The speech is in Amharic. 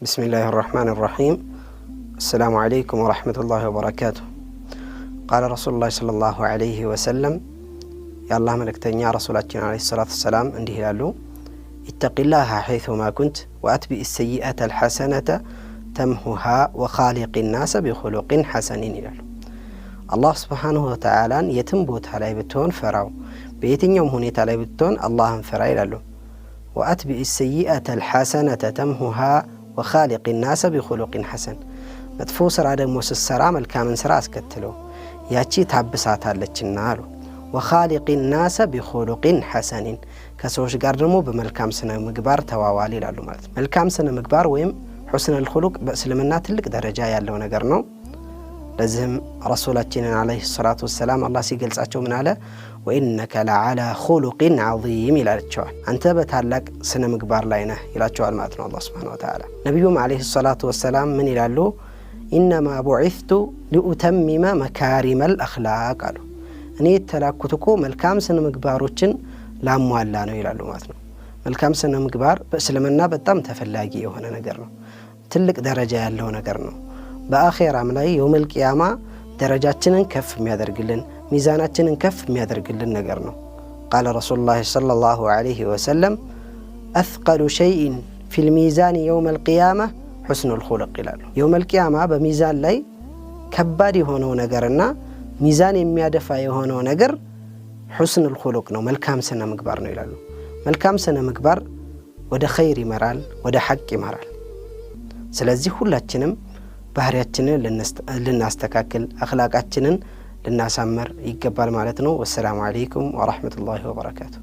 بسم الله الرحمن الرحيم. السلام عليكم ورحمة الله وبركاته. قال رسول الله صلى الله عليه وسلم፣ የአላህ መልእክተኛ ረሱላችን عليه الصلاة والسلام እንዲህ ይላሉ፣ اتق الله حيثما كنت وأتبع السيئة الحسنة تمحها وخالق الناس بخلق حسن ይላሉ። አላህ سبحانه وتعالى ን የትም ቦታ ላይ ብትሆን ፍራው፣ በየትኛውም ሁኔታ ላይ ብትሆን አላህን ፍራ ይላሉ። وأتبع السيئة الحسنة تمحها وخالق الناس بخلق حسن፣ መጥፎ ስራ ደግሞ ስትሰራ መልካምን ስራ አስከትለው ያቺ ታብሳታለችና አሉ። وخالق الناس بخلق حسن፣ ከሰዎች ጋር ደግሞ በመልካም ስነ ምግባር ተዋዋል ይላሉ ማለት ነው። መልካም ስነ ምግባር ወይም حسن الخلق በእስልምና ትልቅ ደረጃ ያለው ነገር ነው። ለዚህም ረሱላችንን عليه الصلاة والسلام አላህ ሲገልጻቸው ምን አለ? وإنك لعلى خلق عظيم ይላቸዋል። አንተ በታላቅ ስነ ምግባር ላይ ነህ ይላቸዋል ማለት ነው አላህ سبحانه وتعالى። ነቢዩም عليه الصلاة والسلام ምን ይላሉ? إنما بعثت لأتمم مكارم الأخلاق አሉ። እኔ የተላኩት እኮ መልካም ስነ ምግባሮችን ላሟላ ነው ይላሉ ማለት ነው። መልካም ስነ ምግባር በእስልምና በጣም ተፈላጊ የሆነ ነገር ነው። ትልቅ ደረጃ ያለው ነገር ነው። በአኼራም ላይ يوم القيامة ደረጃችንን ከፍ የሚያደርግልን፣ ሚዛናችንን ከፍ የሚያደርግልን ነገር ነው። قال رسول الله صلى الله عليه وسلم أثقل شيء في الميزان يوم القيامة حسن الخلق ይላሉ። يوم القيامة በሚዛን ላይ ከባድ የሆነው ነገርና ሚዛን የሚያደፋ የሆነው ነገር حسن الخلق ነው፣ መልካም ስነ ምግባር ነው ይላሉ። መልካም ስነ ምግባር ወደ ኸይር ይመራል፣ ወደ ሐቅ ይመራል። ስለዚህ ሁላችንም ባህሪያችንን ልናስተካክል፣ አኽላቃችንን ልናሳምር ይገባል ማለት ነው። والسلام عليكم ورحمة الله وبركاته።